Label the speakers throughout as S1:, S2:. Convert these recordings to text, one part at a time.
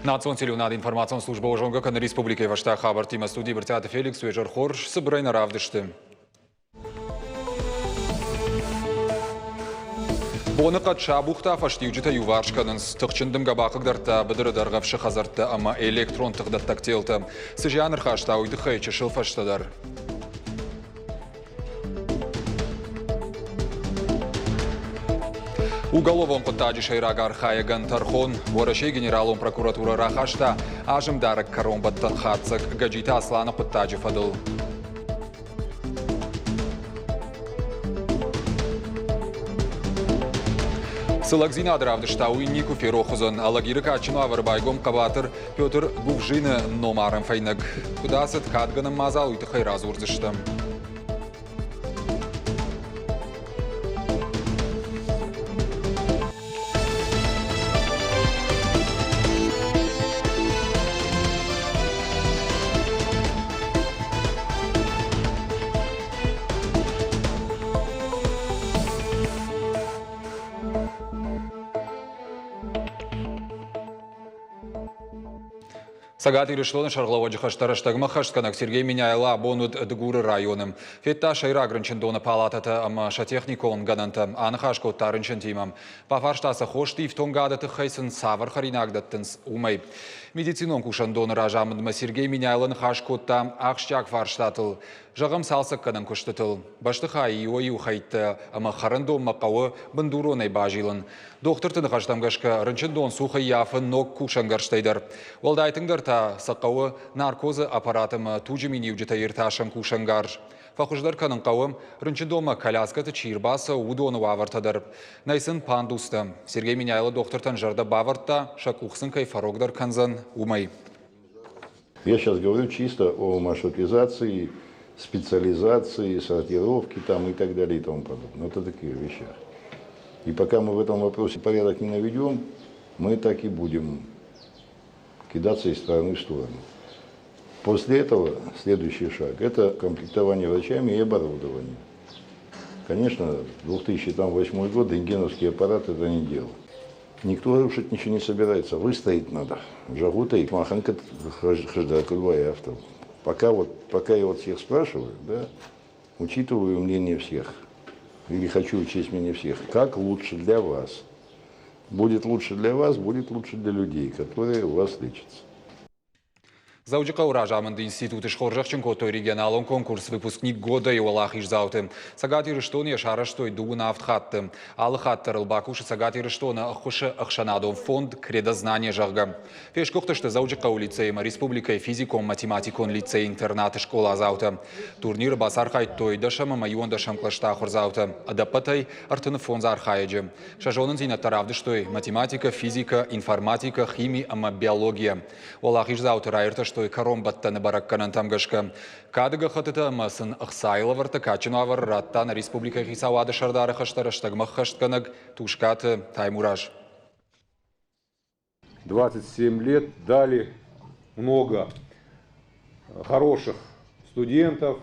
S1: Национ телеуынады информацион службӕ зонгӕ кӕны республикӕйы фӕстаг хабӕрттимӕ. Студийы Брытъиаты Феликс, уе зӕр хорз, цыбырӕй нӕ равдысты. Боныхъӕд сабухта фӕстиуджытӕ иуварс кӕнынц. Тыхджын дымгӕ бахъыгдардта быдыры дӕргъӕвсы хӕдзӕрттӕ ӕмӕ электрон тыхдӕттӕг телтӕ. Цы зиан ӕрхаста, уый тыххӕй чысыл фӕстӕдӕр. Уголовон хъуыддаджы сӕйраг архайӕгӕн тӕрхон Уӕрӕсейы Генералон прокуратурӕ рахаста азымдарӕг кӕронбӕттӕн хатдзӕг Гӕджиты Асланы хъуыддаджы фӕдыл. Цы лӕгдзинад равдыста, уый никуы ферох уыдзӕн. Алагиры кадджын уавӕры байгом хъӕбатыр Петр Гувжины номарӕн фӕйнӕг. Куыд ацыд кадгӕнӕн мадзал, уый тыххӕй радзурдзыстӕм. Цӕгат Ирыстоны сӕргълӕууӕджы хӕстӕ рӕстӕгмӕ хӕстгӕнӕг Сергей Меняйло абон уыд Дыгуры районы. Федта сӕйраг рынчындоны палатӕтӕ ӕмӕ сӕ техникон гӕнӕнтӕ, аныхас кодта рынчынтимӕ. Бафарста сӕ хосты ифтонгады тыххӕй сын цавӕр хӕринаг дӕттынц, уымӕй. Медицинон кусӕндоны разамындмӕ Сергей Меняйло ныхас кодта ахсджиаг фарстатыл, зӕгъӕм, цалцӕггӕнӕн куыстытыл. Бӕстыхайы иуӕй-иу хӕйттӕ ӕмӕ хӕрӕндонмӕ хъӕуы бындуронӕй базилын. Дохтырты ныхӕстӕм гӕсгӕ, рынчындон цух ӕййафы ног кусӕнгӕрзтӕй дӕр. Уӕлдай тынгдӕр та сӕ хъӕуы наркозы аппарат ӕмӕ туджы миниуджытӕ иртасӕн кусӕнгарз. Фӕхуыздӕр кӕнын хъӕуы, рынчындонмӕ коляскӕты чи ӕрбацӕуы, уыдоны уавӕртӕ дӕр. Нӕй сын пандустӕ. Сергей Меняйло дохтыртӕн зӕрдӕ бавӕрдта, сӕ къух сын кӕй фӕрогдӕр кӕндзӕн, уымӕй.
S2: Я сейчас говорю чисто о маршрутизации, специализации, сортировке там и так далее и тому подобное. Вот о таких вещах. И пока мы в этом вопросе порядок не наведем, мы так и будем кидаться из стороны в сторону. После этого следующий шаг – это комплектование врачами и оборудование. Конечно, 2008 год рентгеновский аппарат это не делал. Никто рушить ничего не собирается, выстоять надо. Жагута и Маханка авто. Пока, вот, пока я вот всех спрашиваю, да, учитываю мнение всех, или хочу учесть мнение всех, как лучше для вас. Будет лучше для вас, будет лучше для людей, которые у вас лечатся.
S1: Дзӕуджыхъӕуы разамынды институты схорзӕхджын кодтой регионалон конкурс «Выпускник года-йы уӕлахиздзауты. Цӕгат Ирыстоны йӕ сарӕзтой дыууын авд хатты. Алы хатт дӕр ыл бакусы Цӕгат Ирыстоны ӕххуысы ӕхсӕнадон фонд «Кредознание», зӕгъгӕ. Фесгуыхтысты Дзӕуджыхъӕуы лицейы ӕмӕ республикӕйы физикон-математикон лицей-интернаты скъоладзаутӕ. Турниры бацархайдтой дӕсӕм ӕмӕ иуӕндӕсӕм кълӕсты ахуырдзаутӕ. Ӕдӕппӕтӕй 35 архайӕджы. Сӕ зонындзинӕдтӕ равдыстой математикӕ, физикӕ, информатикӕ, хими ӕмӕ биология. Уӕлахиздзауты раиртӕстой кӕронбӕттӕны бӕрӕггӕнӕнтӕм гӕсгӕ. Кады гӕххӕттытӕ ӕмӕ сын ӕхцайы лӕвӕрттӕ кадджын уавӕры радта нӕ республикӕйы хицауады сӕрдары хӕстӕ рӕстӕгмӕ ӕххӕстгӕнӕг Тускъаты Таймураз.
S3: 27 лет дали много хороших студентов,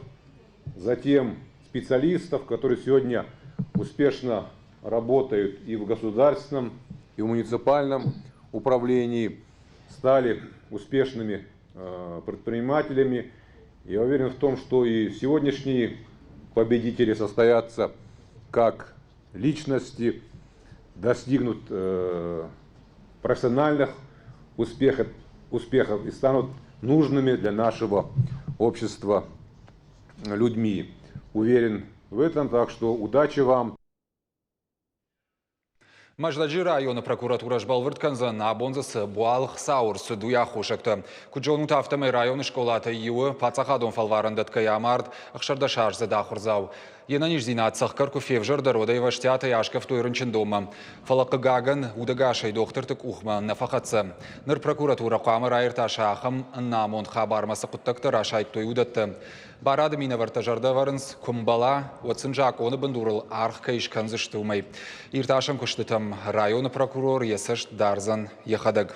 S3: затем специалистов, которые сегодня успешно работают и в государственном, и в муниципальном управлении, стали успешными предпринимателями. Я уверен в том, что и сегодняшние победители состоятся как личности, достигнут профессиональных успехов, успехов и станут нужными для нашего общества людьми. Уверен в этом, так что удачи вам.
S1: Мӕздӕджы районы прокуратурӕ сбӕлвырд кӕндзӕн, абон дзы цы буалгъ цау ӕрцыд, уый аххосӕгтӕ. Куыд зонут, афтӕмӕй районы скъолатӕй иуы паддзахадон фӕлварӕн дӕтгӕйӕ амард ӕхсӕрдӕсаздзыд ахуырдзау. Йе нӕниздзинад цӕхгӕр куы февзӕрдӕр, уӕд ӕй ӕвӕстиатӕй аскъӕфтой рынчындонмӕ. Фӕлӕ, хъыгагӕн, удӕгасӕй дохтырты къухмӕ нӕ фӕхӕццӕ. Ныр прокуратурӕ хъуамӕ раиртаса ахӕм ӕнамонд хабармӕ цы хъуыддӕгтӕ расайдтой, уыдӕттӕ. Барады минӕвӕрттӕ зӕрдӕ ӕвӕрынц, куы мбӕла, уӕд сын закъоны бындурыл аргъ кӕй скӕндзысты, уымӕй. Иртасӕн куыстытӕм районы прокурор йӕ цӕст дардзӕн йӕхӕдӕг.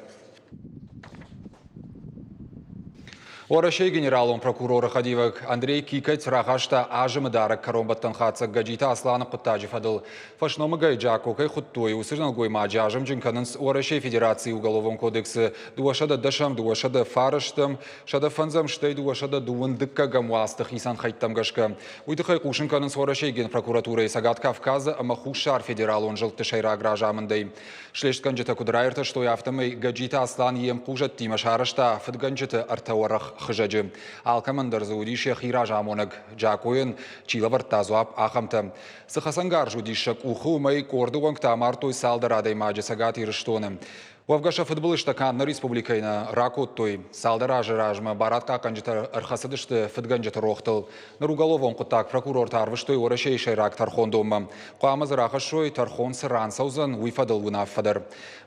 S1: Уӕрӕсейы генералон прокуроры хӕдивӕг Андрей Кикоть рахаста азымы дарӕг кӕронбӕттӕн хатдзӕг Гӕджиты Асланы хъуыддаджы фӕдыл. Фӕсномыгӕй Джако кӕй хуыдтой, уыцы нӕлгоймаджы азымджын кӕнынц Уӕрӕсейы Федерацийы Уголовон кодексы 210-ӕм, 209-ӕм, 105-ӕм, стӕй 222-ӕм уацты хицӕн хӕйттӕм гӕсгӕ. Уый тыххӕй хъусын кӕнынц Уӕрӕсейы Генпрокуратурӕйы Цӕгат Кавказы ӕмӕ Хуссар федералон зылдты сӕйраг разамындӕй. Слестгӕнджытӕ куыд раиртӕстой, афтӕмӕй Гӕджиты Аслан йе мхъузӕттимӕ сарӕзта фыдгӕнджыты ӕртӕ уӕрӕх хызӕджы. Алкӕмӕн дӕр дзы уыдис йӕхи разамонӕг, Джакойӕн чи лӕвӕрдта дзуапп, ахӕмтӕ. Цы хӕцӕнгарз уыдис сӕ къухы, уымӕй къорды уӕнгтӕ амардтой цалдӕр адӕймаджы Цӕгат Ирыстоны. Уӕвгӕ сӕ фыдбылызтӕ канд нӕ республикӕйы нӕ ракодтой. Цалдӕр азы размӕ барадхъахъхъӕнджытӕ ӕрхӕцыдысты фыдгӕнджыты рохтыл. Ныр уголовон хъуыддаг прокурортӕ арвыстой Уӕрӕсейы сӕйраг тӕрхондонмӕ. Хъуамӕ дзы рахӕссой, тӕрхон цы ран цӕудзӕн, уый фӕдыл уынаффӕ дӕр.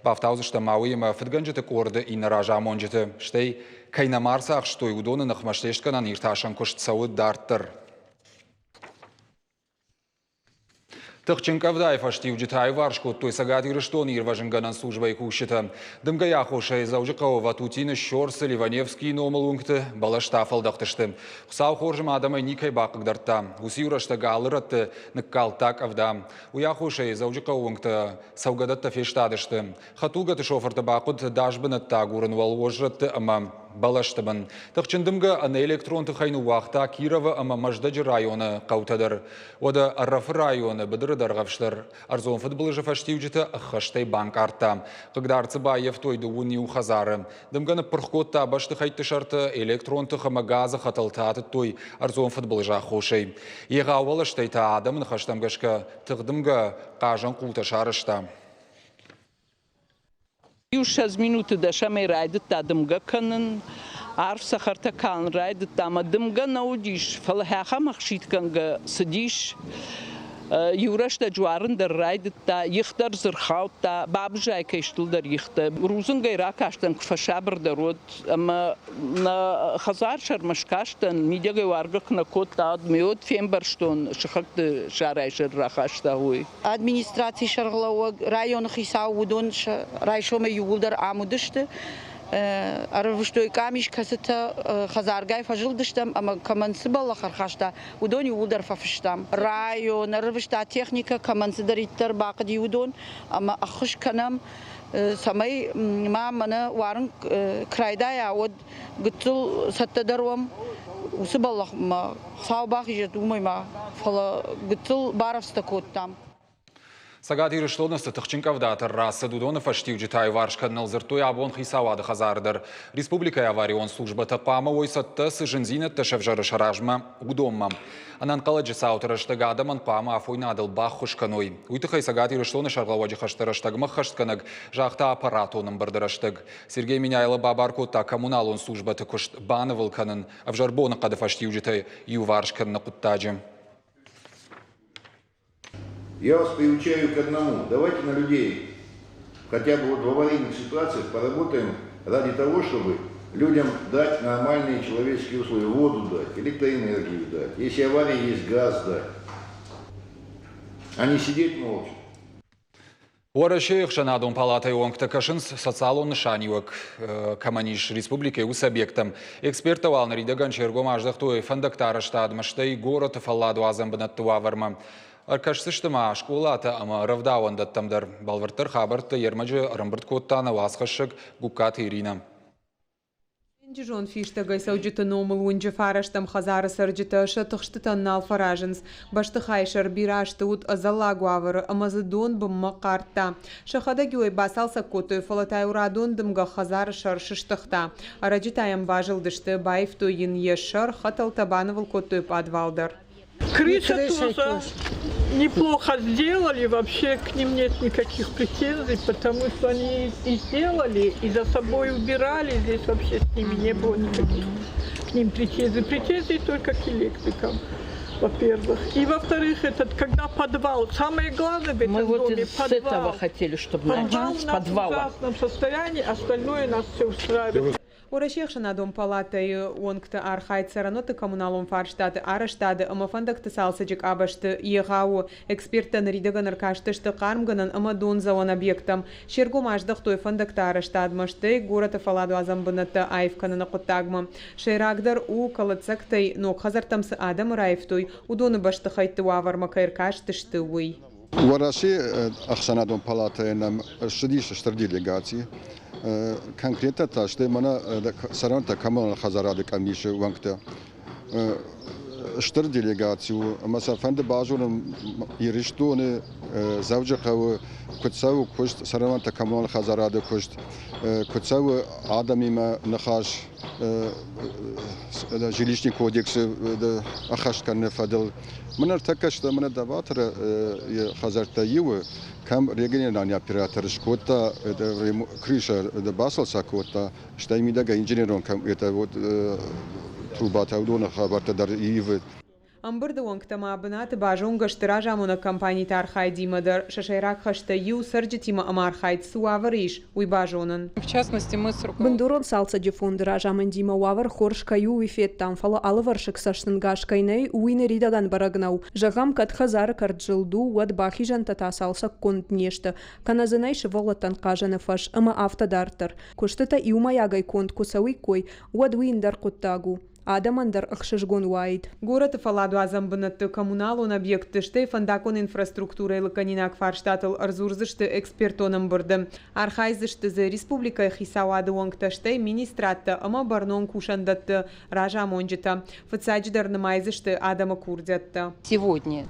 S1: Бафтаудзыстӕм ма уыимӕ фыдгӕнджыты къорды иннӕ разамонджыты, стӕй кӕй нӕма ӕрцахстой, уыдоны ныхмӕ слестгӕнӕн иртасӕн куыст цӕуы дарддӕр. Тыхджын къӕвдайы фӕстиуджытӕ аиуварс кодтой Цӕгат Ирыстоны ирвӕзынгӕнӕн службӕйы кусджытӕ. Дымгӕйы аххосӕй Дзӕуджыхъӕуы Ватутины, Щорсы, Ливаневскийы номыл уынгты бӕлӕстӕ афӕлдӕхтысты. Хуыцау хорз ӕмӕ адӕмӕй никӕй бахъыгдардта. Уыцы иу рӕстӕг алы рӕтты ныккалдта къӕвда. Уый аххосӕй Дзӕуджыхъӕуы уынгтӕ цӕугӕдӕттӕ фестадысты. Хӕдтулгӕты шофырты бахъуыд дӕс бынӕттӕ агурын уӕлвозрӕтты ӕмӕ бӕлӕсты бын. Тыхджын дымгӕ ӕнӕ электрон тыхӕй ныууагъта Кировы ӕмӕ Мӕздӕджы районы хъӕутӕ дӕр. Уӕдӕ Ӕрӕфы районы быдыры дӕргъӕвс дӕр ӕрдзон фыдбылызы фӕстиуджытӕ ӕххӕстӕй банкъардта. Хъыгдард дзы баййӕфтой дыууын иу хӕдзары. Дымгӕ ныппырх кодта бӕстыхӕйтты сӕрты, электрон тых ӕмӕ газы хӕтӕлтӕ атыдтой ӕрдзон фыдбылызы аххосӕй. Егъау бӕлӕстӕй та адӕмы ныхӕстӕм гӕсгӕ тыхдымгӕ хъазӕн къултӕ сарӕзта.
S4: Иу ссӕдз минуты дӕсӕмӕй райдыдта дымгӕ кӕнын, арв цӕхӕртӕ калын райдыдта ӕмӕ дымгӕ нӕ уыдис, фӕлӕ ахӕм ӕхситгӕнгӕ цыдис. Иу рӕстӕджы уарын дӕр райдыдта, их дӕр дзы рхаудта, бабызӕй кӕй стылдӕр ихтӕ. Рудзынгӕй ракастӕн, куы фӕсабырдӕр уӕд, ӕмӕ нӕ хӕдзар сӕрмӕ скастӕн, мидӕгӕй уаргӕ куы нӕ кодта, уӕд ме уӕд фембӕрстон, сыхӕгты сарайы сӕр рахаста, уый.
S5: Администрацийы сӕргълӕууӕг, районы хицау, уыдон райсомӕй иууылдӕр ам уыдысты. Ӕрвыстой къамис, кӕцытӕ хӕдзаргай фӕзылдыстӕм ӕмӕ кӕмӕн цы бӕллӕх ӕрхаста, уыдон иууылдӕр фӕфыстам. Район ӕрвыста техникӕ, кӕмӕн цыдӕриддӕр бахъуыди, уыдон ӕмӕ ӕххуыс кӕнӕм, цӕмӕй ма мӕнӕ уарын куы райдайа, уӕд гыццыл цӕттӕдӕр уӕм. Уыцы бӕллӕхмӕ Хуыцау бахизӕд уымӕй ма, фӕлӕ гыццыл барӕвдзытӕ кодтам.
S1: Цӕгат Ирыстоны цы тыхджын къӕвдатӕ рацыд, уыдоны фӕстиуджытӕ аиуварс кӕныныл дзырдтой абон хицауады хӕдзары дӕр. Республикӕйы аварион службӕтӕ хъуамӕ уой цӕттӕ, цы зындзинӕдтӕ сӕвзӕры сӕ размӕ, уыдонмӕ. Ӕнӕнхъӕлӕджы цауты рӕстӕг адӕмӕн хъуамӕ афойнадыл баххуыс кӕной. Уый тыххӕй Цӕгат Ирыстоны сӕргълӕууӕджы хӕсты рӕстӕгмӕ ӕххӕстгӕнӕг загъта аппаратон ӕмбырды рӕстӕг. Сергей Меняйло бабар кодта коммуналон службӕты куыст банывыл кӕнын, ӕвзӕр боныхъӕды фӕстиуджытӕ иуварс кӕныны хъуыддаджы.
S2: Я вас приучаю к одному. Давайте на людей хотя бы вот в аварийных ситуациях поработаем ради того, чтобы людям дать нормальные человеческие условия. Воду дать, электроэнергию дать. Если авария есть, газ дать. А не сидеть молча.
S1: Уӕрӕсейы ӕхсӕнадон палатӕйы уӕнгтӕ кӕсынц социалон нысаниуӕг кӕмӕн ис республикӕйы уыцы объекттӕм. Эксперттӕ уал ныридӕгӕн се ргом аздӕхтой фӕндӕгты арӕзтадмӕ, стӕй горӕты фӕлладуадзӕн бынӕтты уавӕрмӕ. Ӕркӕсдзысты ма скъолатӕ ӕмӕ рӕвдауӕндӕттӕм дӕр. Бӕлвырддӕр хабӕрттӕ йе рмӕджы ӕрӕмбырд кодта нӕ уацхӕссӕг Гугкаты Иринӕ.
S6: Денджызон фистӕгӕй цӕуджыты номыл уынджы фарӕстӕм хӕдзары цӕрджытӕ сӕ тыхстытӕн нал фӕразынц. Бӕстыхайы сӕр бирӕ азты уыд ӕдзӕллаг уавӕры ӕмӕ дзы дон бынмӕ хъардта. Сӕхӕдӕг-иу ӕй бацалцӕг кодтой, фӕлӕ та-иу радон дымгӕ хӕдзары сӕр сыстыгъта. Ӕрӕджы та йӕм базылдысты, баивтой йын йӕ сӕр, хӕтӕлтӕ банывыл кодтой пъадвал дӕр.
S7: Крыша тоже неплохо сделали, вообще к ним нет никаких претензий, потому что они и сделали, и за собой убирали, здесь вообще с ними не было никаких к ним претензий. Претензии только к электрикам, во-первых. И во-вторых, этот, когда подвал, самое главное в этом
S4: Мы вот
S7: доме
S4: с
S7: подвал.
S4: этого хотели, чтобы
S7: Подвал
S4: начать, с
S7: у нас в
S4: подвала.
S7: ужасном состоянии, остальное нас все устраивает.
S6: Уӕрӕсейы ӕхсӕнадон палатӕйы уӕнгты архайд цӕрӕнуӕтты коммуналон фарстаты, арӕзтады ӕмӕ фӕндӕгты цалцӕджы къабӕзты егъау у. Эксперттӕ ныридӕгӕн ӕркастысты хъармгӕнӕн ӕмӕ дондзӕуӕн объекттӕм. Се ргом аздӕхтой фӕндӕгты арӕзтадмӕ, стӕй горӕты фӕлладуадзӕн бынӕттӕ аив кӕныны хъуыддагмӕ. Сӕйрагдӕр у, кӕлӕддзӕгтӕй ног хӕдзӕрттӕм цы адӕмы раивтой, уыдоны бӕстыхӕйтты уавӕрмӕ кӕй ӕркастысты, уый.
S8: Уӕрӕсейы ӕхсӕнадон палатӕйы нӕм ссыдис стыр делегаци. Конкретно та сты мӕнӕ цӕрӕнтӕ коммуналон хӕдзарады къамисы уӕнгтӕ. Стыр делегаци у ӕмӕ сӕ фӕнды базонын Ирыстоны, Дзӕуджыхъӕуы куыд цӕуы куыст, цӕрӕнуӕттӕ коммуналон хӕдзарады куыст, куыд цӕуы адӕмимӕ ныхас жилищный кодексы ӕххӕст кӕныны фӕдыл. Мын ӕртӕккӕ сты мӕнӕ Даваторы хӕдзӕрттӕ иуы, кӕм региональный оператор скодта, крыша бацалцӕг кодта, стӕй мидӕгӕй инженерон вот трубатӕ уыдоны хабӕрттӕ дӕр ивы.
S6: Ӕмбырды уӕнгтӕ ма бынаты базонгӕ сты разамонӕг компаниты архайдимӕ дӕр. Сӕ сӕйраг хӕстӕ иу цӕрджытимӕ ӕмархайд цы уавӕры ис, уый базонын.
S9: Бындурон цалцӕджы фонды разамындимӕ уавӕр хорз кӕй у, уый федтам, фӕлӕ алывӕрсыг цӕстӕнгас кӕй нӕй, уый ныридӕгӕн бӕрӕг нӕу. Зӕгъӕм, кӕд хӕдзары кӕрт зылд у, уӕд бахизӕнтӕ та цалцӕггонд не сты, кӕнӕ дзы нӕй сывӕллӕттӕн хъазӕны фӕз ӕмӕ афтӕ дарддӕр. Куыстытӕ иумӕйагӕй конд куы цӕуиккой, уӕд уый ӕндӕр хъуыддаг у. Адӕмӕн дӕр ӕхсызгон уаид.
S6: Горӕты фӕлладуадзӕн бынӕтты, коммуналон объектты, стӕй фӕндаггон инфраструктурӕйы лыггӕнинаг фарстатыл ӕрдзурдзысты экспертон ӕмбырды. Архайдзысты дзы республикӕйы хицауады уӕнгтӕ, стӕй министрадтӕ ӕмӕ бӕрнон кусӕндӕтты разамонджытӕ. Фыццаджыдӕр нымайдзысты адӕмы курдиӕттӕ.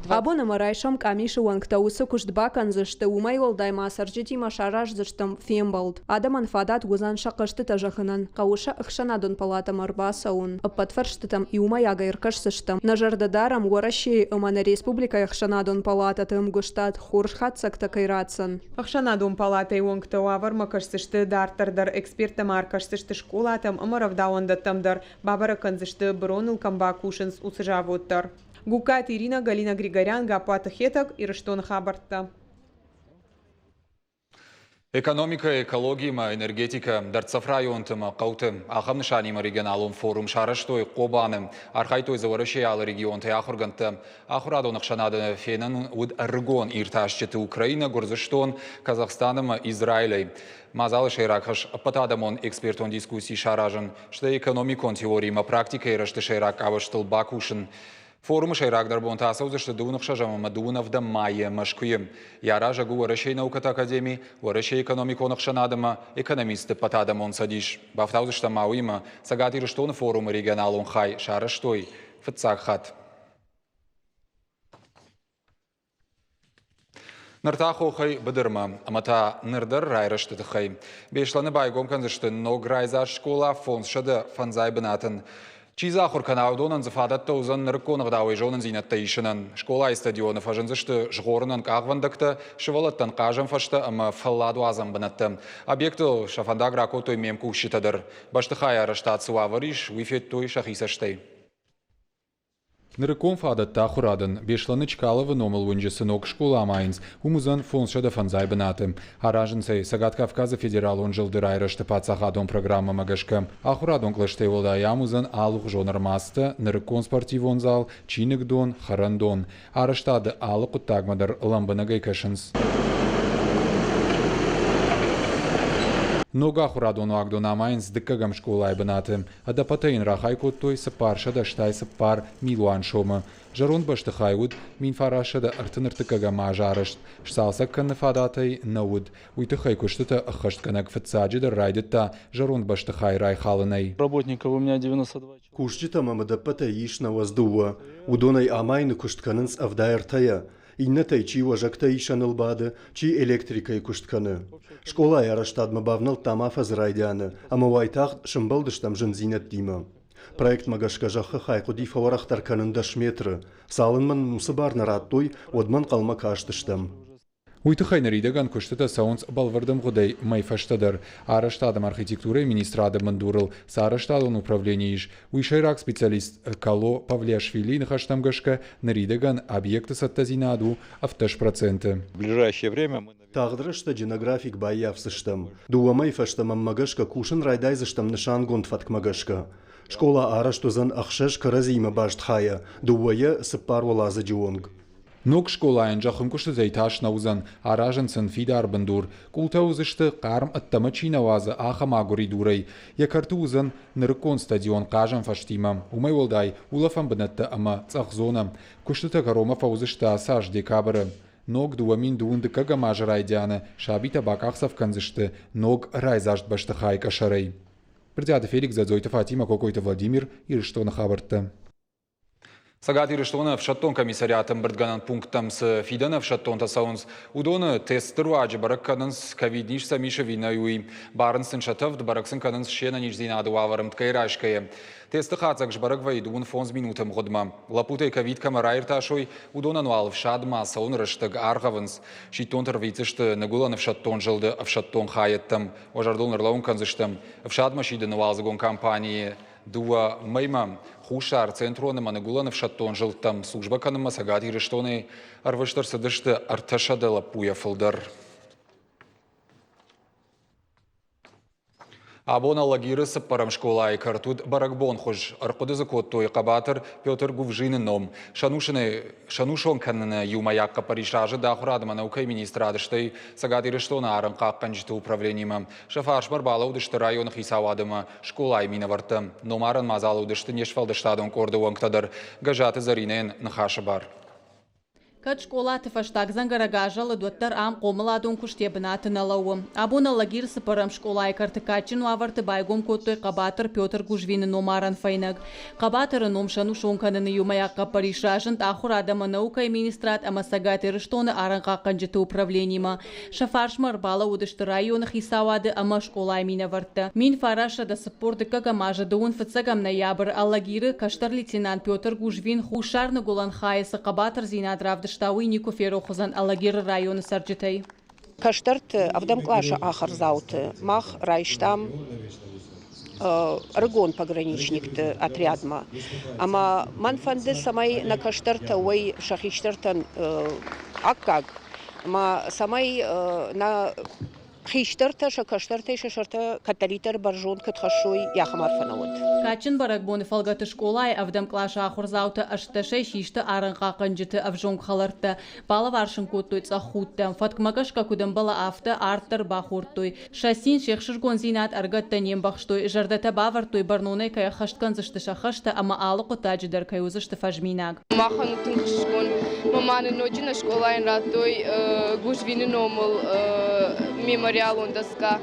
S9: Абон ӕмӕ райсом къамисы уӕнгтӕ уыцы куыст бакӕндзысты, уымӕй уӕлдай ма цӕрджытимӕ сараздзыстӕм фембӕлд. Адӕмӕн фадат уыдзӕн сӕ хъӕстытӕ зӕгъынӕн, хъӕуы сӕ ӕхсӕнадон палатӕмӕ ӕрбацӕуын. Ӕппӕт фӕрстытӕм иумӕйагӕй ӕркӕсдзыстӕм. Нӕ зӕрдӕ дарӕм, Уӕрӕсейы ӕмӕ нӕ республикӕйы ӕхсӕнадон палатӕты ӕмгуыстад хорз хатдзӕгтӕ кӕй ратдзӕн.
S6: Ӕхсӕнадон палатӕйы уӕнгтӕ уавӕрмӕ кӕсдзысты дарддӕр дӕр, эксперттӕ ма ӕркӕсдзысты скъолатӕм ӕмӕ рӕвдауӕндӕттӕм дӕр, бабӕрӕг кӕндзысты, быроныл кӕм бакусынц, уыцы завод дӕр. Гугкаты Ирина, Галина Григорян, Гаппуаты Хетӕг, Ирыстоны хабӕрттӕ.
S1: Экономикӕ, экологимӕ, энергетикӕ, дӕрддзӕф районты ӕмӕ хъӕуты ахӕм нысанимӕ регионалон форум сарӕзтой Хъобаны. Архайдтой дзы Уӕрӕсейы алы регионтӕй ахуыргӕндтӕ. Ахуырадон ӕхсӕнады фенӕн уыд ӕрыгон иртасджыты Украинӕ, Гуырдзыстон, Казахстан ӕмӕ Израилӕй. Мадзалы сӕйраг хӕс ӕппӕтадӕмон экспертон дискусси саразын, стӕй экономикон теориимӕ практикӕйы рӕзты сӕйраг къабӕзтыл бакусын. Форумы сӕйрагдӕр бонтӕ ацӕудзысты дыууын ӕхсӕзӕм ӕмӕ дыууын ӕвдӕм майы Мӕскуыйы. Йӕ аразӕг у Уӕрӕсейы наукӕты академи, Уӕрӕсейы экономикон ӕхсӕнад ӕмӕ экономистты ӕппӕтадӕмон цӕдис. Бафтаудзыстӕм ма уыимӕ, Цӕгат Ирыстоны форумы регионалон хай сарӕзтой фыццаг хатт. Ныр та хохӕй быдырмӕ ӕмӕ та ныр дӕр райрӕзты тыххӕй. Беслӕны байгом кӕндзысты ног райдзаст скъола 505 бынатӕн. Чи дзы ахуыр кӕна, уыдонӕн дзы фадӕттӕ уыдзӕн нырыккон ӕгъдауӕй зонындзинӕдтӕ исынӕн. Скъолайы стадионы фӕзындзысты згъорынӕн къахвӕндӕгтӕ, сывӕллӕттӕн хъазӕн фӕзтӕ ӕмӕ фӕлладуадзӕн бынӕттӕ. Объектыл сӕ фӕндаг ракодтой ме мкусджытӕ дӕр. Бӕстыхайы арӕзтад цы уавӕр ис, уый федтой сӕхи цӕстӕй. Нырыккон фадӕттӕ ахуырадӕн Беслӕны Чкаловы номыл уынджы цы ног скъола амайынц, уым уыдзӕн 505 бынаты. Аразынц ӕй Цӕгат Кавказы федералон зылды райрӕзты паддзахадон программӕмӕ гӕсгӕ. Ахуырадон кълӕстӕй уӕлдай ам уыдзӕн алыгъуызон ӕрмадзтӕ, нырыккон спортивон зал, чиныгдон, хӕрӕндон. Арӕзтады алы хъуыддагмӕ дӕр лӕмбынӕгӕй кӕсынц. Ног ахуырадон уагдон амайынц дыккӕгӕм скъолайы бынаты. Ӕдӕппӕтӕй йын рахай кодтой 484 милуан сомы. Зӕронд бӕстыхай уыд 1933 азы арӕзт. Сцалцӕг кӕныны фадат ӕй нӕ уыд. Уый тыххӕй куыстытӕ ӕххӕстгӕнӕг фыццаджыдӕр райдыдта зӕронд бӕстыхай райхалынӕй.
S10: Работников у меня 92
S11: Кусджытӕм ӕмӕ ӕдӕппӕтӕй ис 92. Уыдонӕй амайыны куыст кӕнынц 73-ӕ. Иннӕтӕй чи уӕзӕгтӕ исӕныл бады, чи электрикӕйы куыст кӕны. Скъолайы арӕзтадмӕ бавнӕлдтам афӕдзы райдианы ӕмӕ уайтагъд сӕмбӕлдыстӕм зындзинӕдтимӕ. Проектмӕ гӕсгӕ зӕххы хай хъуыди фӕуӕрӕхдӕр кӕнын 10 метры. Цалынмӕ нын уыцы бар нӕ радтой, уӕдмӕ ӕнхъӕлмӕ кастыстӕм.
S1: Уый тыххӕй ныридӕгӕн куыстытӕ цӕуынц бӕлвырд ӕмгъуыдӕй мӕй фӕстӕдӕр. Арӕзтад ӕмӕ архитектурӕйы министрады бындурыл цы арӕзтадон управлени ис, уый сӕйраг специалист Кало Павлиашвилийы ныхӕстӕм гӕсгӕ, ныридӕгӕн объекты цӕттӕдзинад у 17%.
S12: В ближайшее время мы
S11: Тагъд рӕстӕджы нӕ график баййафдзыстӕм. Дыууӕ мӕйы фӕстӕ мӕнмӕ гӕсгӕ кусын райдайдзыстӕм нысангонд фӕткмӕ гӕсгӕ. Скъола арӕзт уыдзӕн ӕхсӕз кӕрӕдзиимӕ баст хайӕ, дыууӕйӕ цыппар уӕладзыджы онг.
S1: Ног скъолайӕн зӕххынкъуыстытӕй тас нӕ уыдзӕн, аразынц ын фидар бындур. Къултӕ уыдзысты, хъарм ӕддӕмӕ чи нӕ уадзы, ахӕм агуыридурӕй. Йӕ кӕрты уыдзӕн нырыккон стадион хъазӕн фӕзтимӕ. Уымӕй уӕлдай, улӕфӕн бынӕттӕ ӕмӕ цъӕх зонӕ. Куыстытӕ кӕронмӕ фӕуыдзысты ацы аз декабры. Ног 2000 дыккӕгӕм азы райдианы сабитӕ бакъахдзӕф кӕндзысты ног райдзаст бӕстыхайы къӕсӕрӕй. Брытъиаты Феликс, Дзӕдзойты Фатимӕ, Кокойты Владимир, Ирыстоны хабӕрттӕ. Цӕгат Ирыстоны ӕфсӕддон комиссариаты ӕмбырдгӕнӕн пункттӕм цы фидӕны ӕфсӕддонтӕ цӕуынц, уыдоны тестты руаджы бӕрӕг кӕнынц, ковид-низ сӕм ис ӕви нӕ, уый. Барынц сын сӕ тӕвд, бӕрӕг сын кӕнынц се нӕниздзинады уавӕр ӕмткӕй райсгӕйӕ. Тесты хатдзӕг сбӕрӕг вӕййы дыууын фондз минуты ӕмгъуыдмӕ. Лӕппутӕй ковид кӕмӕ раиртасой, уыдонӕн уал ӕфсадмӕ цӕуыны рӕстӕг аргъӕвынц. Сидтонты ӕрвитдзысты Ныгуылӕн ӕфсӕддон зылды ӕфсӕддон хайӕдтӕм. Уӕ зӕрдыл ӕрлӕууын кӕндзыстӕм, ӕфсадмӕ сидыны уалдзыгон кампанийы дыууӕ мӕймӕ Хуссар, Центрон ӕмӕ Ныгуылӕн ӕфсӕддон зылдтӕм службӕ кӕнынмӕ Цӕгат Ирыстонӕй ӕрвыст ӕрцыдысты 300 лӕппуйӕ фылдӕр. Абон Алагиры цыппӕрӕм скъолайы кӕрт уыд бӕрӕгбонхуыз. Ӕрхъуыды дзы кодтой хъӕбатыр Петр Гувжины ном. Сӕнусон кӕныны иумӕйаг хъӕппӕрис рӕзыд ахуырад ӕмӕ наукӕйы министрад, стӕй Цӕгат Ирыстоны арӕнхъахъхъӕнджыты управленимӕ. Сӕ фарсмӕ ӕрбалӕудысты районы хицауад ӕмӕ скъолайы минӕвӕрттӕ. Номарӕн мадзалы уыдысты не сфӕлдыстадон къорды уӕнгтӕ дӕр. Гӕззаты Зӕринӕйӕн ныхасы бар.
S13: Кӕд скъолаты фӕстаг дзӕнгӕрӕг азӕлыд, уӕддӕр ам хъомыладон куыст йӕ бынаты нӕ лӕууы. Абон Алагиры цыппӕрӕм скъолайы кӕрты кадджын уавӕрты байгом кодтой хъӕбатыр Петр Гужвины номарӕн фӕйнӕг. Хъӕбатыры ном сӕнусон кӕныны иумӕйаг хъӕппӕрис разынд Ахуырад ӕмӕ наукӕйы министрад ӕмӕ Цӕгат Ирыстоны арӕнхъахъхъӕнджыты управленимӕ. Сӕ фарсмӕ ӕрбалӕууыдысты районы хицауады ӕмӕ скъолайы минӕвӕрттӕ. 1940 дыккӕгӕм азы дыууын фыццӕгӕм ноябры Алагиры кӕстӕр лейтенант Петр Гужвин хуссар-ныгуылӕн хайы цы хъӕбатырдзинад равдыста, уый никуы ферох уыдзӕн Алагиры районы цӕрджытӕй.
S14: Кӕстӕрты ӕвдӕм къласы ахуырдзауты мах райстам ӕрыгон пограничникты отрядмӕ. Ӕмӕ мӕн фӕнды, цӕмӕй нӕ кӕстӕртӕ уой сӕ хистӕртӕн аккаг ӕмӕ цӕмӕй нӕ хистӕртӕ сӕ кӕстӕртӕй сӕ сӕртӕ кӕддӕриддӕр бӕрзонд куыд хӕссой, ахӕм арфӕ нӕ уӕд.
S13: Кадджын бӕрӕгбоны фӕлгӕты скъолайы ӕвдӕм къласы ахуырдзаутӕ ӕстдӕсӕй систы арӕнхъахъхъӕнджыты ӕвзонг хӕлӕрттӕ. Балӕвар сын кодтой цъӕх худтӕ. Фӕткмӕ гӕсгӕ куыд ӕмбӕлы, афтӕ арт дӕр бахордтой. Сӕ цин, се хсызгондзинад ӕрыгӕттӕ не мбӕхстой, зӕрдӕтӕ бавӕрдтой, бӕрнонӕй кӕй ӕххӕст кӕндзысты сӕ хӕстӕ ӕмӕ алы хъуыддаджы дӕр кӕй уыдзысты фӕзминаг.
S15: Махӕн у тынг ӕхсызгон. Мӕ ма нын ноджы нӕ скъолайӕн радтой Гужвины номыл мемориалон доска.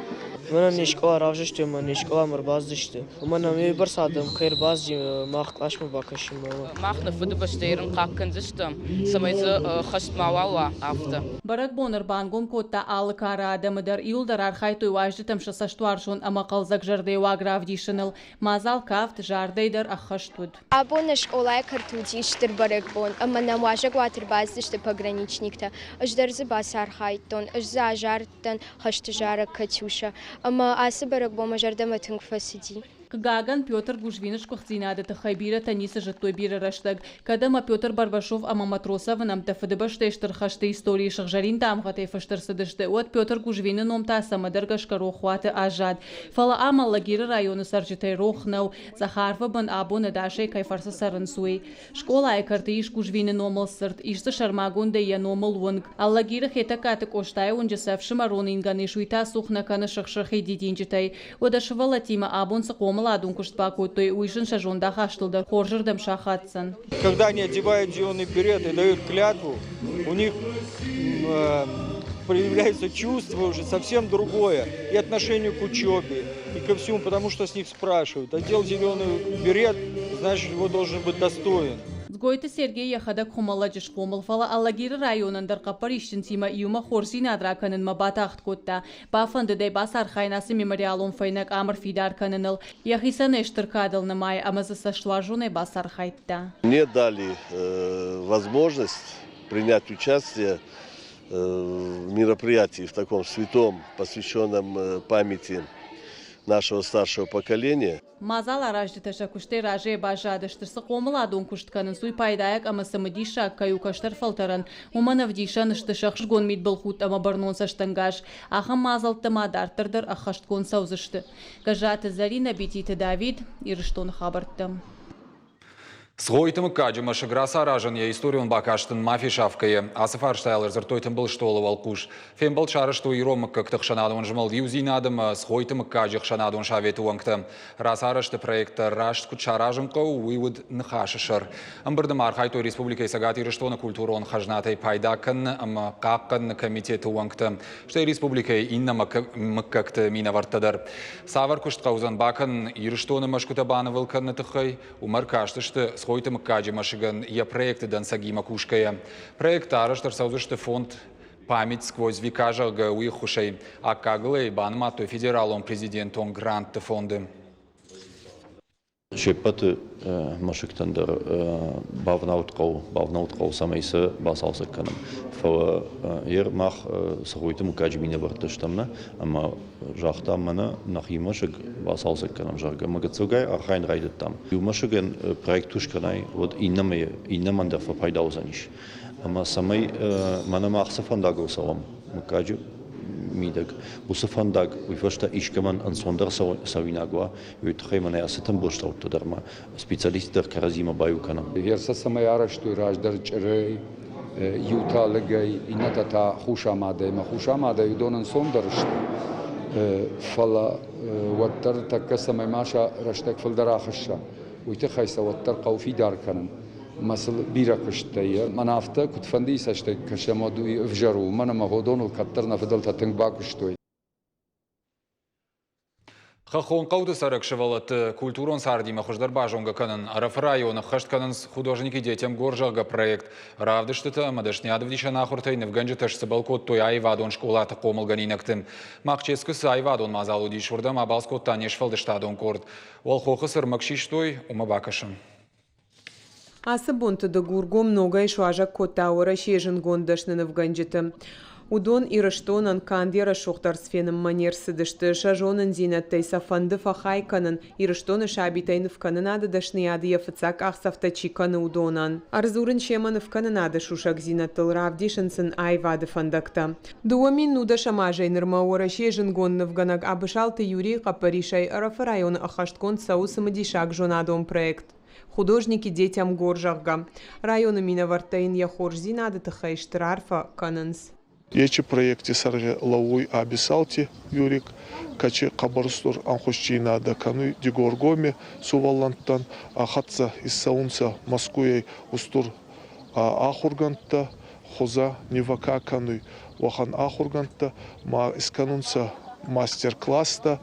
S16: Мӕнӕн не скъола равзӕрстой ӕмӕ не скъоламӕ ӕрбацыдысты. Уымӕн ӕмӕ уыйбӕрц адӕм кӕй ӕрбацыди мах къласмӕ бакӕсынмӕ.
S15: Мах нӕ Фыдыбӕстӕйы рынхъахъ кӕндзыстӕм, цӕмӕй дзы хӕст мауал уа, афтӕ.
S13: Бӕрӕгбон ӕрбангом кодта алы кары адӕмы дӕр. Иуылдӕр архайдтой уазджытӕм сӕ цӕстуарзон ӕмӕ хъӕлдзӕг зӕрдӕйы уаг равдисыныл. Мадзал кафт, зардӕй дӕр ӕххӕст уыд.
S17: Абон нӕ скъолайы кӕрты уыди стыр бӕрӕгбон ӕмӕ нӕм уазӕгуаты ӕрбацыдысты пограничниктӕ. Ӕз дӕр дзы бацархайдтон, ӕз дзы азарыдтӕн хӕсты зарӕг «Катюша». Ӕмӕ ацы бӕрӕгбон мӕ зӕрдӕмӕ тынг фӕцыди.
S13: Хъыгагӕн, Петр Гужвины сгуыхтдзинады тыххӕй бирӕтӕ ницы зыдтой бирӕ рӕстӕг. Кӕд ӕмӕ Петр Барбашов ӕмӕ Матросовы нӕмттӕ Фыдыбӕстӕйы Стыр хӕсты историйы сыгъзӕрин дамгъӕтӕй фыст ӕрцыдысты, уӕд Петр Гужвины ном та цӕмӕдӕр гӕсгӕ рохуаты аззад. Фӕлӕ ам Алагиры районы цӕрджытӕй рох нӕу, цъӕх арвы бын абон ӕдасӕй кӕй фӕрцы цӕрынц, уый. Скъолайы кӕрты ис Гужвины номыл цырт, ис дзы сӕрмагондӕй йӕ номыл уынг. Алагиры Хетӕгкаты Къостайы уынджы цы ӕфсымӕрон ингӕн ис, уый та цух нӕ кӕны сырх-сырхид дидинджытӕй. Уӕдӕ сывӕллӕттимӕ абон цы хъомыладон куыст бакодтой, уый сын сӕ зондахастыл дӕр хорзырдӕм сахаддзӕн.
S18: Когда они одевают зеленый берет и дают клятву, у них проявляется чувство уже совсем другое и отношение к учебе, и ко всему, потому что с них спрашивают. Одел зеленый берет, значит, его должен быть достоин.
S13: Дзгойты Сергей йӕхӕдӕг Хуымӕллӕджы схъомыл, фӕлӕ Алагиры районӕн дӕр хъӕппӕрисджынтимӕ иумӕ хорздзинад ракӕнынмӕ батагъд кодта. Бафӕндыд ӕй бацархайын ацы мемориалон фӕйнӕг ам ӕрфидар кӕныныл. Йӕхицӕн ӕй стыр кадыл нымайы ӕмӕ дзы цӕстуарзонӕй бацархайдта.
S19: Мне дали возможность принять участие.
S12: мероприятии в таком святом, посвященном памяти нашего старшего поколения.
S13: Мадзал аразджытӕ сӕ куыстӕй разыйӕ баззадысты, цы хъомыладон куыст кӕнынц, уый пайдайаг ӕмӕ цымыдисаг кӕй у кӕстӕр фӕлтӕрӕн, уымӕн ӕвдисӕн сты сӕхсызгон мидбылхудт ӕмӕ бӕрнон цӕстӕнгас. Ахӕм мадзӕлттӕ ма дарддӕр дӕр ӕххӕстгонд цӕудзысты. Гӕззаты Зӕринӕ, Бититы Давид, Ирыстоны хабӕрттӕ.
S1: Цгъойты мыггаджы мӕсыг рацаразын йӕ историон бакаст ын ма фесафгӕйӕ, ацы фарстайыл ӕрдзырдтой тымбыл стъолы уӕлхъус. Фембӕлд сарӕзтой ирон мыггӕгты ӕхсӕнадон змӕлд Иудзинад ӕмӕ Цгъойты мыггаджы ӕхсӕнадон советы уӕнгтӕ. Рацарӕзты проекттӕ раст куыд саразын хъӕуы, уый уыд ныхасы сӕр. Ӕмбырды ма архайдтой Республикӕйы Цӕгат Ирыстоны культурон хӕзнатӕй пайда кӕныны ӕмӕ хъахъхъӕныны комитеты уӕнгтӕ, стӕй республикӕйы иннӕ мыггӕгты минӕвӕрттӕ дӕр. Цавӕр куыст хъӕудзӕн бакӕнын Ирыстоны мӕсгуытӕ банывыл кӕныны тыххӕй, уымӕ ӕркастысты Цгъойты мыггаджы мӕсыгӕн йӕ проекты дӕнцӕгимӕ кусгӕйӕ. Проекттӕ арӕзт ӕрцӕудзысты фонд «Память сквозь века», зӕгъгӕ, уый ӕххуысӕй. Аккагыл ӕй банымадтой федералон президентон грантты фонды.
S19: Се ппӕты мӕсыгтӕн дӕр бавнӕлд хъӕуы, бавнӕлд хъӕуы, цӕмӕй сӕ бацалцӕг кӕнӕм. Фӕлӕ ер мах Цӕгъойты мыггаджы минӕвӕрттӕ стӕм нӕ, ӕмӕ загътам мӕнӕ нӕхи мӕсыг бацалцӕг кӕнӕм, зӕгъгӕ, ӕмӕ гыццылгай архайын райдыдтам. Иу мӕсыгӕн проект куы скӕнай, уӕд иннӕмӕн дӕр фӕпайда уыдзӕнис. Ӕмӕ цӕмӕй мӕнӕ мах цы фӕндагыл цӕуӕм мыггаджы мидӕг, уыцы фӕндаг уый фӕстӕ искӕмӕн ӕнцондӕр цӕуинаг уа, уый тыххӕй мӕнӕ ацы тымбылстӕуттӕ дӕр ма специалистты дӕр кӕрӕдзимӕ баиу кӕнӕм.
S20: Версӕ цӕмӕй арӕзтой раздӕр чъырӕй, иутӕ лыгӕй, иннӕтӕ та хусамадӕй. Ӕмӕ хусамадӕй уыдон ӕнцондӕр сты, фӕлӕ уӕддӕр тӕккӕ цӕмӕй ма сӕ рӕстӕг фылдӕр ахӕсса, уый тыххӕй сӕ уӕддӕр хъӕуы фидар кӕнын. Ӕмӕ сыл бирӕ куысттӕ и. Мӕн афтӕ куыдфӕндыйы цӕстӕй кӕсӕм, уӕд уый ӕвзӕр у, уымӕн ӕмӕ уыдоныл кӕддӕр нӕ фыдӕлтӕ тынг бакуыстой.
S1: Хӕххон хъӕуты цӕрӕг сывӕллӕтты культурон цардимӕ хуыздӕр базонгӕ кӕнын Ӕрӕфы районы ӕххӕст кӕнынц «Художники детям гор», зӕгъгӕ, проект. Равдыстытӕ ӕмӕ дӕсныйадӕвдисӕн ахуыртӕй нывгӕнджытӕ сцыбӕл кодтой аивадон скъолаты хъомылгӕнинӕгты. Махческы цы аивадон мадзал уыдис, уырдӕм абалц кодта не сфӕлдыстадон къорд. Уӕлхохы цы ӕрмӕг систой, уымӕ бакӕсын.
S6: Ацы бонты Дыгургом ногӕй суазӕг кодта Уӕрӕсейы зындгонд дӕсны нывгӕнджыты. Уыдон Ирыстонӕн канд йӕ рӕсугъд ӕрдз фенынмӕ не рцыдысты, сӕ зонындзинӕдтӕй сӕ фӕнды фӕхай кӕнын, Ирыстоны сабитӕй нывкӕнынады дӕсныйады йӕ фыццаг къахдзӕфтӕ чи кӕны, уыдонӕн. Ӕрдзурын семӕ нывкӕнынады сусӕгдзинӕдтыл, равдисын сын аивады фӕндӕгтӕ. 2010 азӕй нырмӕ Уӕрӕсейы зындгонд нывгӕнӕг Абысалты Юрийы хъӕппӕрисӕй Ӕрӕфы районы ӕххӕстгонд цӕуы цымыдисаг зонадон проект. Художники детям гор, зӕгъгӕ. Районы минӕвӕрттӕ йын йӕ хорздзинады тыххӕй стыр арфӕ кӕнынц.
S21: Ечи проекти сӕргъи лӕууй Абисалти Юрик, кӕци хъӕбӕр устур ӕнхусдзийнадӕ кӕнуй Дигоргоми сувӕллӕнттӕн, ӕ хӕццӕ иссӕунцӕ Мӕскуйӕй устур ахургӕндтӕ, хузӕ нивӕ ка кӕнуй, уӕхӕн ахургӕндтӕ ма искӕнунцӕ мастер-класстӕ,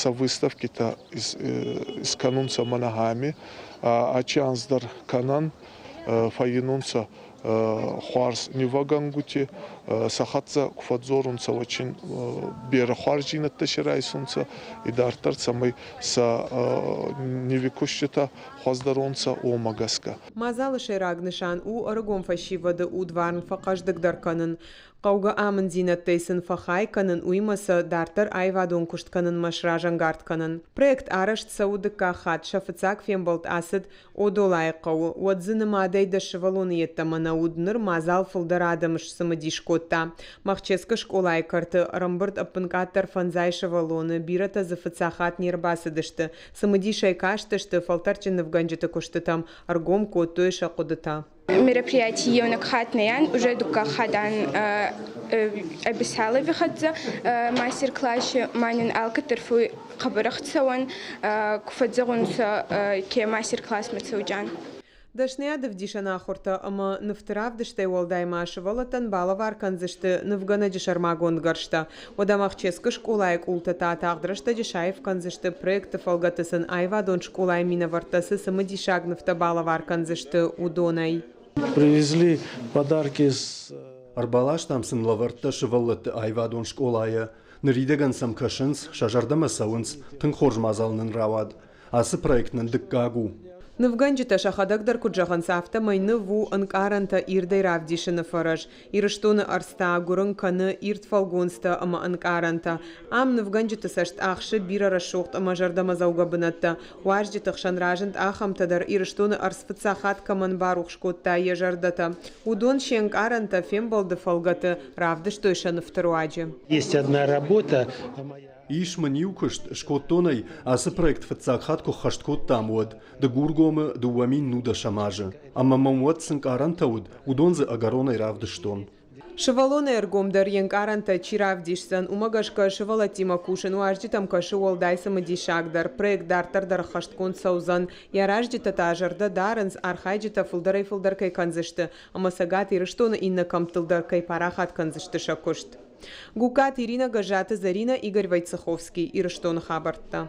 S21: сӕ выставкитӕ искӕнунцӕ мӕнӕ ами. Ачи анз дӕр кӕнӕн, фӕййинунцӕ хуарз нивӕгӕнгути, сӕ хӕццӕ ку фӕдздзорунцӕ, уӕд берӕ хуарздзийнӕдтӕ си райсунцӕ, идарддӕр цӕмӕй сӕ ниви куститӕ хуӕздӕр уонцӕ, уомӕ гӕсгӕ.
S6: Мадзалы сӕйраг нысан у ӕрыгон фӕсивӕды удварн фӕхъӕздыгдӕр кӕнын, хъӕугӕ амынддзинӕдтӕй сын фӕхай кӕнын, уыимӕ сӕ дарддӕр аивадон куыст кӕнынмӕ сразӕнгард кӕнын. Проект арӕзт цӕуы дыккаг хатт, сӕ фыццаг фембӕлд ацыд Одолайы хъӕуы, уӕд дзы нымадӕй дӕс сывӕллоны йеддӕмӕ нӕ уыд, ныр мадзал фылдӕр адӕмы сцымыдис кодта. Махческы скъолайы кӕрты ӕрӕмбырд ӕппынкъаддӕр фӕндзай сывӕллоны, бирӕтӕ дзы фыццаг хатт не рбацыдысты. Цымыдисӕй кастысты фӕлтӕрдджын нывгӕнджыты куыстытӕм, ӕргом кодтой сӕ хъуыдытӕ.
S15: Мероприятий еунӕг хатт нӕ ан, уже дуккаг хатт ан Абисалови хӕццӕ мастер-класси ма нин алкӕддӕр фуй хъӕбӕр ӕхцӕуӕн, ку фӕдзӕгъунцӕ ке мастер-классмӕ цӕуджан.
S6: Дӕсныйад ӕвдисӕн ахуыртӕ ӕмӕ нывты равдыстӕй уӕлдай ма сывӕллӕттӕн балӕвар кӕндзысты нывгӕнӕджы сӕрмагонд гӕрзтӕ. Уӕдӕ Махческы скъолайы къултӕ та тагъд рӕстӕджы саив кӕндзысты, проекты фӕлгӕты сын аивадон скъолайы минӕвӕрттӕ цы цымыдисаг нывтӕ балӕвар кӕндзысты, уыдонӕй.
S22: Привезли подарки с
S11: Ӕрбаластам сын лӕвӕрттӕ сывӕллӕтты аивадон скъолайӕ. Ныридӕгӕн сӕм кӕсынц, сӕ зӕрдӕмӕ цӕуынц, тынг хорз мадзал нын рауад. Ацы проект нын дыккаг у.
S6: Нывгӕнджытӕ сӕхӕдӕг дӕр куыд зӕгъынц, афтӕмӕй ныв у ӕнкъарӕнтӕ ирдӕй равдисыны фӕрӕз. Ирыстоны ӕрдз та гуырын кӕны ирд фӕлгонцтӕ ӕмӕ ӕнкъарӕнтӕ. Ам нывгӕнджыты цӕст ахсы бирӕ рӕсугъд ӕмӕ зӕрдӕмӕдзӕугӕ бынӕттӕ. Уазджыты хсӕн разынд ахӕмтӕ дӕр, Ирыстоны ӕрдз фыццаг хатт кӕмӕн барухс кодта йӕ зӕрдӕтӕ. Уыдон се нкъарӕнтӕ фембӕлды фӕлгӕты равдыстой сӕ нывты руаджы.
S22: Есть одна работа.
S11: Ис мын иу куыст, скодтон ӕй, ацы проект фыццаг хатт куы ххӕст кодтам, уӕд, Дыгургомы 2010 азы. Ӕмӕ мӕм уӕд цы нкъарӕнтӕ уыд, уыдон дзы ӕгӕронӕй равдыстон.
S6: Сывӕллоны ӕргомдӕр йе нкъарӕнтӕ чи равдисдзӕн, уымӕ гӕсгӕ сывӕллӕттимӕ кусын уазджытӕм кӕсы уӕлдай цымыдисагдӕр. Проект дарддӕр дӕр ӕххӕстгонд цӕудзӕн. Йӕ аразджытӕ та зӕрдӕ дарынц, архайджытӕ фылдӕрӕй-фылдӕр кӕй кӕндзысты ӕмӕ Цӕгат Ирыстоны иннӕ кӕмттыл дӕр кӕй парахат кӕндзысты сӕ куыст. Гугкаты Иринӕ, Гӕззаты Зӕринӕ, Игорь Войцеховский. Ирыстоны хабӕрттӕ.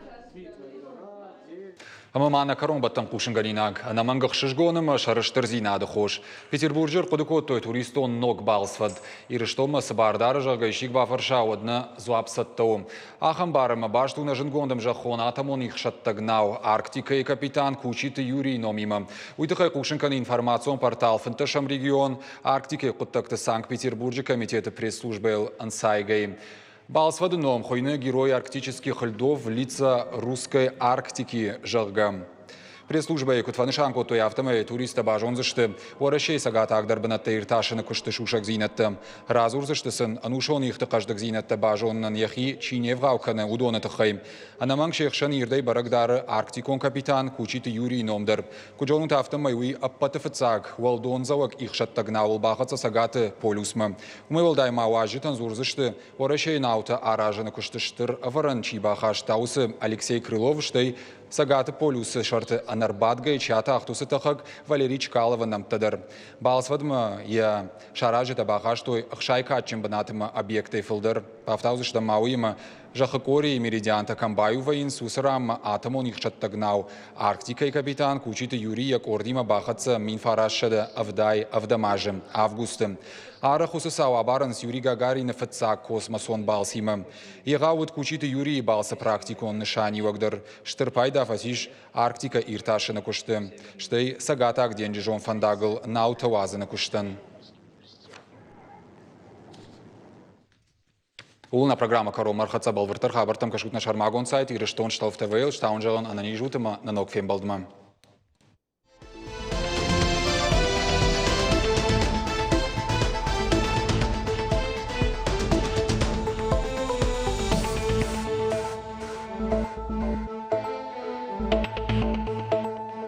S1: Ӕмӕ ма нӕ кӕронбӕттӕн хъусынгӕнинаг ӕнӕмӕнг ӕхсызгон ӕмӕ сӕрыстырдзинады хос. Петербурджы ӕрхъуыды кодтой туристон ног балцвӕд. Ирыстонмӕ цы бар дары, зӕгъгӕ, исчи бафӕрса, уӕд нӕ дзуапп цӕттӕ у. Ахӕм бар ӕмӕ баст у нӕ зындгонд ӕмзӕххон атомон ихсӕттӕг нау Арктикӕйы капитан Кучиты Юрийы номимӕ. Уый тыххӕй хъусын кӕны информацион портал фынддӕсӕм регион Арктикӕйы хъуыддӕгты Санкт-Петербурджы комитеты пресс-службӕйыл ӕнцайгӕй. Балцвӕды ном хуыйны «Герой арктических льдов. Лица русской Арктики», зӕгъгӕ. Пресс-службӕйы куыд фӕнысан кодтой, афтӕмӕй туристтӕ базондзысты Уӕрӕсейы цӕгатагдӕр бынӕттӕ иртасыны куысты сусӕгдзинӕдтӕ. Радзурдзысты сын, ӕнусон ихты хъӕздыгдзинӕдтӕ базонынӕн йӕхи чи не вгъау кӕны, уыдоны тыххӕй. Ӕнӕмӕнг се хсӕн ирдӕй бӕрӕг дары арктикон капитан Кучиты Юрийы ном дӕр. Куыд зонут, афтӕмӕй уый ӕппӕты фыццаг уӕлдондзӕуӕг ихсӕттӕг науыл бахӕццӕ Цӕгаты полюсмӕ. Уымӕй уӕлдай ма уазджытӕн дзурдзысты, Уӕрӕсейы наутӕ аразыны куысты стыр ӕвӕрӕн чи бахаста, уыцы Алексей Крылов, стӕй Цӕгаты полюсы сӕрты ӕнӕрбадгӕйӕ чи атахт, уыцы тӕхӕг Валерий Чкаловы нӕмттӕ дӕр. Балцвӕдмӕ йӕ саразджытӕ бахастой 60 кадджын бынатмӕ объекттӕй фылдӕр. Бафтаудзыстӕм ма уыимӕ, Зӕххы къорийы меридиантӕ кӕм баиу вӕййынц, уыцы ранмӕ атомон ихсӕттӕг нау Арктикӕйы капитан Кучиты Юрий йӕ къордимӕ бахӕццӕ 1977 азы августы. Арӕх уыцы цау абарынц Юрий Гагарины фыццаг космосон балцимӕ. Егъау уыд Кучиты Юрийы балцы практикон нысаниуӕг дӕр. Стыр пайда фӕцис Арктикӕ иртасыны куысты, стӕй Цӕгатаг денджызон фӕндагыл наутӕ уадзыны куыстӕн. Ууыл нӕ программӕ кӕронмӕ ӕрхӕццӕ бӕлвырддӕр хабӕрттӕм кӕсут нӕ сӕрмагонд сайт Ирыстон Шталф ТВ-йыл. Стауын зӕгъын ӕнӕниз ут ӕмӕ нӕ ног фембӕлдмӕ.